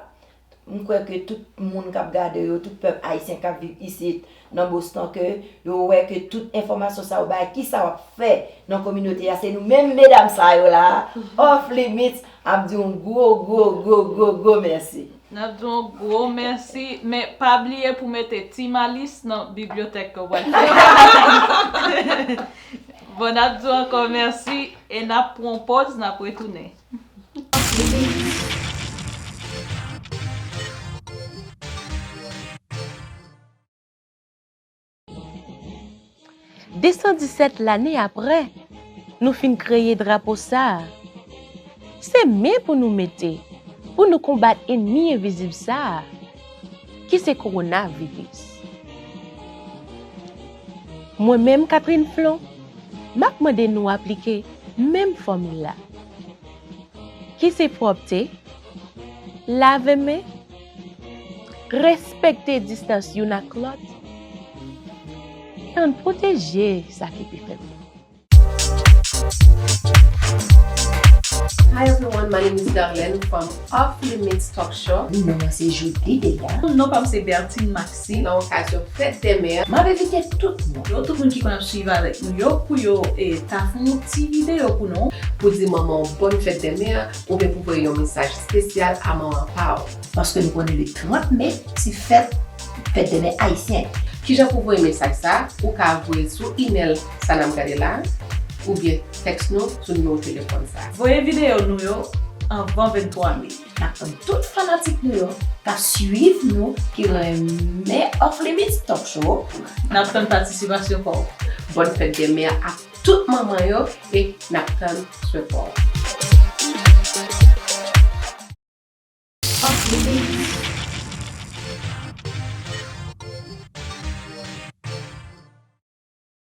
m kwè ke tout moun k ap gade yo, tout pèp ayisyen k ap viv isit nan Boston, ke yo wè ke tout enfòmasyon sa yo bay, kisa w ap fè nan kominote a, se nou menm medam sa yo la, Off Limits, ap di yon gwo, gwo, gwo, gwo, gwo mèsi. N ap di yon gwo mèsi, men pa bliye pou mete Ti Malis nan bibliyotèk ke w pral fè. Bon, n ap di w ankò mèsi e n ap pran yon pòz, n ap retounen. Desan disèt lane apre nou fin kreye drapo sa a, se men pou nou mete pou nou konbat enmi envizib sa a, ki se kowonaviris. Mwen menm, Catherine Flon, m ap mande nou aplike menm fòmil la, ki se pwòpte, lave men, respekte distans youn ak lòt, e ann pwoteje sa ki pi fèb yo. Hi everyone, my name is Darlene from Off Limits Talk Show. Non mwen se Judy Deya. Non pa m se Bertine Maxi. Nan okazyon fèt dè mè, m ap envite tout moun. Yo tout moun ki konn ap swiv avèk nou yo pou yo e, ta fè yon ti videyo pou nou. Pou di manman w bòn fèt dè mè, oubyen pou voye yon mesaj espesyal a manman pa w. Paske nou konnen le trant me, se fèt, fèt dè mè ayisyen. Kijan pou voye mesaj sa? Ou ka voye l sou imèl sa n ap gade la, oubyen tèks nou sou nimewo telefòn sa. Voye videyo nou yo anvan venntwa me. N ap tann tout fanatik nou yo k ap swiv nou, ki renmen Off Limits Talk Show. N ap tann patisipasyon pa w. Bòn fèt dè mè a tout manman yo e n ap tann swè pa w.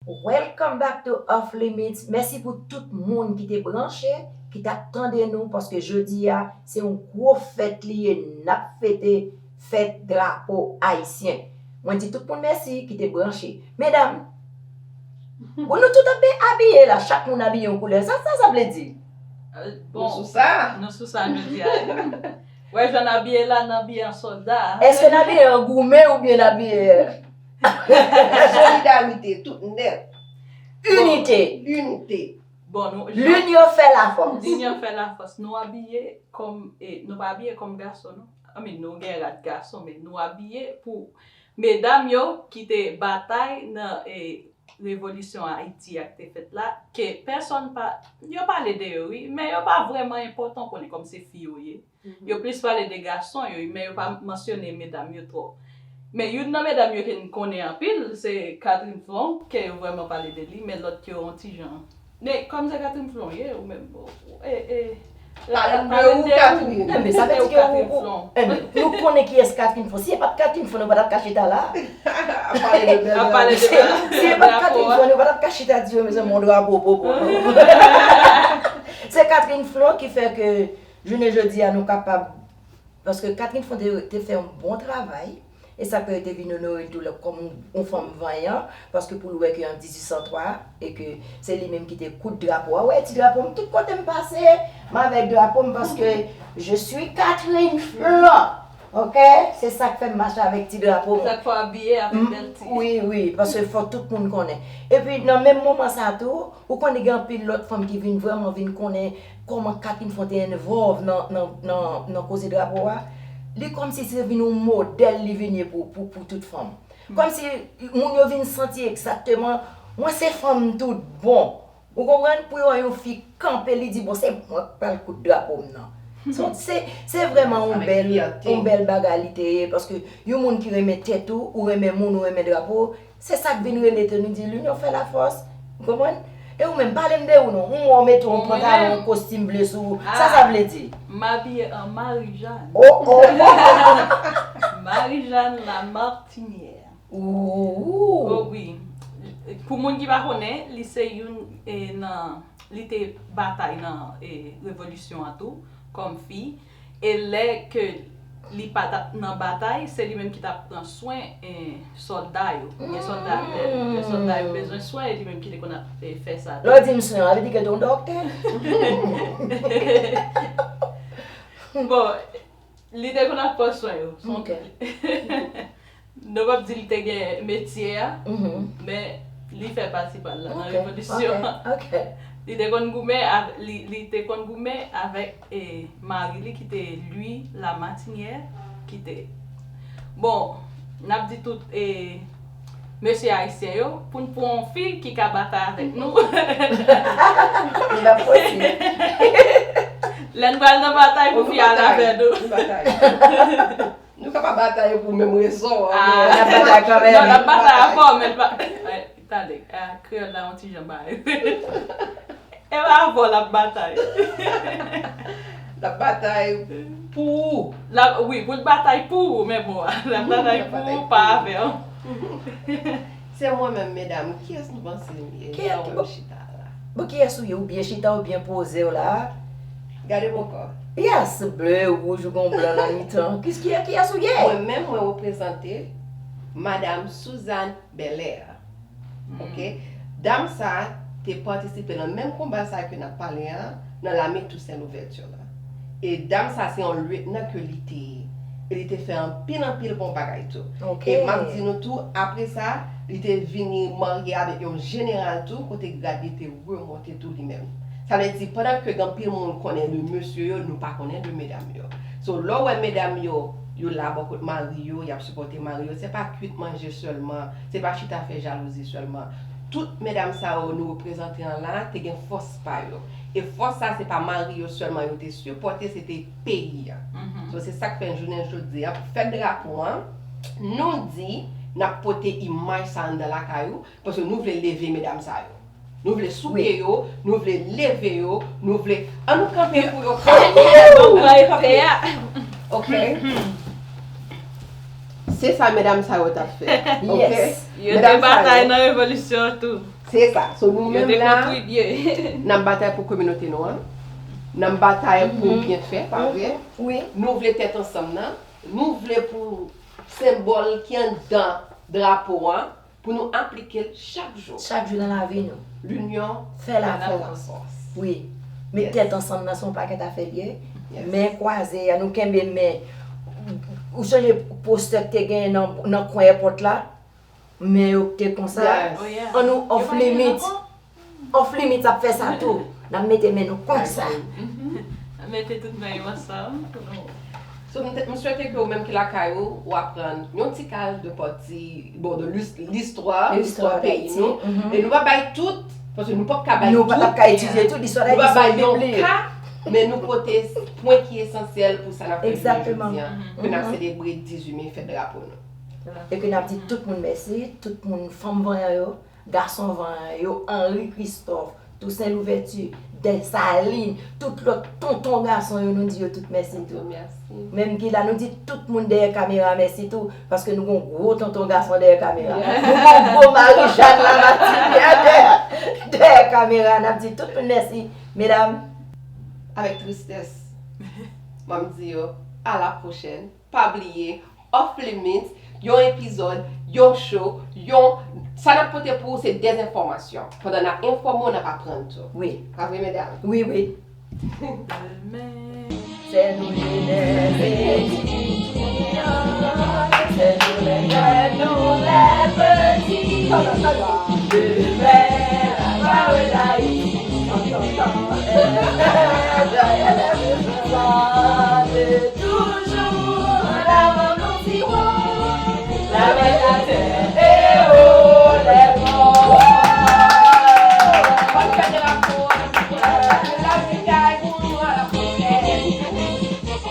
Welcome back to Off Limits. Mèsi pou tout moun ki te branche, ki t ap tande nou, paske jodi a, se yon gwo fèt li ye, n ap fete fèt drapo ayisyen. Mwen di tout moun mèsi ki te branche. Medam, bon, nou tout ap abiye la, chak moun abiye yon koulè. Sa, sa, sa vle di? Bon, nou sou sa. Nou sou sa jodi a. Wè jan n abiye la, n abiye an sòlda. Èske n abiye an goumen oubyen n abiye Solidarite, tout nèt. Inite. Inite. Bon, nou, L'union fait la force. L'union fait la force. Nou abiye kòm, e, nou pa abiye kòm gason, non. I mean, nou gen rad gason, men nou abiye pou medam yo ki te batay nan e, revolisyon Ayiti a ki te fèt la, ke pèsòn pa, yo pale de yo, wi, men yo pa vrèman enpòtan, konnen kòm se fi yo ye. Yo plis pale de gason yo, men yo pa mansyone medam yo twòp. Men youn nan medam yo ke n konnen anpil, se Catherine Flon, ke yo vrèman pale de li, men lòt yo yon ti jan. Men kòm se Catherine Flon ye, ou menm, ou, e, e, Pale m de ou, Catherine. Men sa vle di ke ou, ou, men nou konnen kiyès Catherine Flon. Si se pa t Catherine Flon, nou pa t ap ka chita la. Ap pale de bèl Ap pale de drapo. bèl Si se pa t drapo Catherine a. Flon, nou pa t ap ka chita di yo, mezanmi, yon drapo popo. Se Catherine Flon ki fè ke jounen jodi a nou kapab, paske Catherine Flon te, te fè yon bon travay, e sa k fè yo te vin onore l tou lè kòm yon, yon fanm vanyan, paske pou l wè ke an dizuit san twa, e ke se li menm ki te koud drapo a. Ou wè ti drapo m, tout kote m pase, m avèk drapo m, paske je suis Catherine Flon. Ok? Se sa k fè m mache avèk ti drapo m. Sa k fè w abiye avèk bèl ti. Wi, wi, paske fò tout moun konnen. Epi nan menm moman sa tou, ou konnen gen anpil lòt fanm ki vin vrèman vin konnen kòman Catherine Flon te envolve nan, nan, nan, nan koze drapo a. Li kòmsi se vin yon modèl li vin ye pou, pou, pou tout fanm. Kòmsi moun yo vin santi egzakteman, mwen se fanm tout bon. Ou konprann? Pou yo wè yon fi kanpe, li di, bon, se mwen k pral koud drapo m nan. So, se, se vrèman yon bèl, yon bèl bagay li te ye, paske yon moun ki renmen tèt ou, ou renmen moun, ou renmen drapo, se sa k vin rele tou, nou di, l'union fait la force. Ou konprann? E ou menm, pale m de ou non. M wè w mete yon pantalon, yon kostim ble sou ou. Sa sa vle di? M abiye an Marijàn. Oh, oh, oh. Marijàn Lamartinière. Ooh. Oh wi. Pou moun ki pa konnen, li se youn e, nan, li te batay nan e, revolisyon an tou, kòm fi. E lè ke li pa t ap nan batay, se li menm ki t ap pran swen e, sòlda yo. Gen sòlda, lè, lè sòlda yo bezwen swen, e li menm ki te konn ap e, fè sa. Lè w di m swen, sa vle di ke l te yon dòktè. Bon, li te konn ap pran swen yo. Ok. Nou p ap di li te gen metye a, Mhm. men li fè pati pa l la nan Ok, revolisyon ok, an. ok. Li te konn goumen avè, li, li te konn goumen avèk e, mari li ki te Louis Lamartinière, ki te. Bon, n ap di tout e, mesye ayisyen yo, pou n pran yon fi ki ka batay avèk nou. Li pa posib. Lè n pral nan batay pou fi al avè nou. Nou ka pa batay pou menm rezon. Ah. N ap batay kanmenm. Non, n ap batay avè w, men l pa. Eh, tande, ah, kreyòl la yon ti jan bagay. E pa avè w l ap batay. L ap batay pou ou. La, wi, pou l batay pou ou, men bon, l ap batay pou ou, pa avè w. Se mwen menm, medam, kiyès nou panse m ye? Ki- Jan w wè m chita la. Bon, kiyès ou ye? Ou byen chita, ou byen poze w la? Gade bò kò. Yes, ble, wouj, ou gon blan nan mitan. Kis, ki, kiyès ou ye? Mwen menm, mwen reprezante Madam Suzanne Belair. Ok? Dam sa a te patisipe nan menm konba sa a ke n ap pale a, nan lame Toussaint Louverture la. E dam sa a se yon lyetnan ke li te ye. E li te fè anpil, anpil bon bagay tou. Ok. E m ap di nou tou, apre sa, li te vini marye avèk yon jeneral tou, kote grad li te remonte tou li menm. Sa vle di, pandan ke gen anpil moun konnen de mesye yo, nou pa konnen de medam yo. So, lè w wè medam yo, yo la bò kot mari yo, y ap sipòte mari yo, se pa kwit manje sèlman, se pa chita fè jalouzi sèlman. Tout medam sa yo nou reprezante an la, te gen fòs pa yo. E fòs sa, se pa mari yo sèlman yo te sipòte, se te peyi a. So, se sa k fè jounen jodi a, pou fèt drapo an, nou di n ap pote imaj sa anndan lakay ou, paske nou vle leve medam sa yo. Nou vle souke yo, nou vle leve yo, nou vle. An nou kanpe pou yo. Bon, pè a. Ok? Se sa medam sa yo t ap fè. Ok? Yes. Yo te batay nan revolisyon an tou. Se sa. So nou menm la, n ap batay pou kominote nou an. N ap batay pou byenfè, pa vre? Wi. Nou vle tèt ansanm nan. Nou vle pou senbòl ki anndan drapo an, pou nou aplike l chak jou. Chak jou nan lavi nou. L'union Fè la fait la fòs. force. Wi. Met tèt ansanm nan se yon pakèt afè l ye. Yes. Men kwaze a, nou kenbe men. Ou sonje postè k te genyen nan, nan kwen èpòt la? Men yo te konsa. Yes. Oh, yeah. An nou off limit. Off Limits ap fè sa tou. N ap mete men nou konsa. Mete tout men yo ansanm pou nou. So, m, te- m swete ke ou menm ki lakay ou, ou aprann yon ti kal de pati, bon, de lis- listwa, listwa peyi nou. E nou pa bay tout, paske nou p ap ka bay tout. Nou pa t ap ka etidye tout listwa Nou pa Dayiti, bay se yon Bib li. Ka, men nou pote pwen ki esansyèl pou sa n ap fè jounen jodi a, ke n ap selebre dizuit me, fèt drapo nou. E ke n ap di tout moun mèsi, tout moun, fanm vanyan yo, gason vanyan yo, Henri Christophe, Toussaint Louverture, Dessalines, tout lòt tonton gason yo, nou di yo tout mèsi tou. Menm ki la, nou di tout moun dèyè kamera mèsi tou, paske nou gon gwo tonton gason dèyè kamera. Nou gon gwo Marie-Jeanne Lamartinière dèyè, dèyè kamera. N ap di tout moun mèsi, medam. Avèk tristès, m ap di yo, a la pwochèn. Pa bliye, Off Limits, yon epizòd, yon show, yon. Sa n ap pote pou ou se dèzenfòmasyon. Pandan n ap enfòme w, n ap aprann tou. Wi. Pa vre, medam? Wi, wi. Demen. Se nou li lè peti, se nou lè, se nou lè peti. Demen, la pa wè Dayiti. Toujou an avan nou ti wò. Lame latè e o lè mò. Bòn fèt drapo a. Lavi kay pou nou a la pwochèn.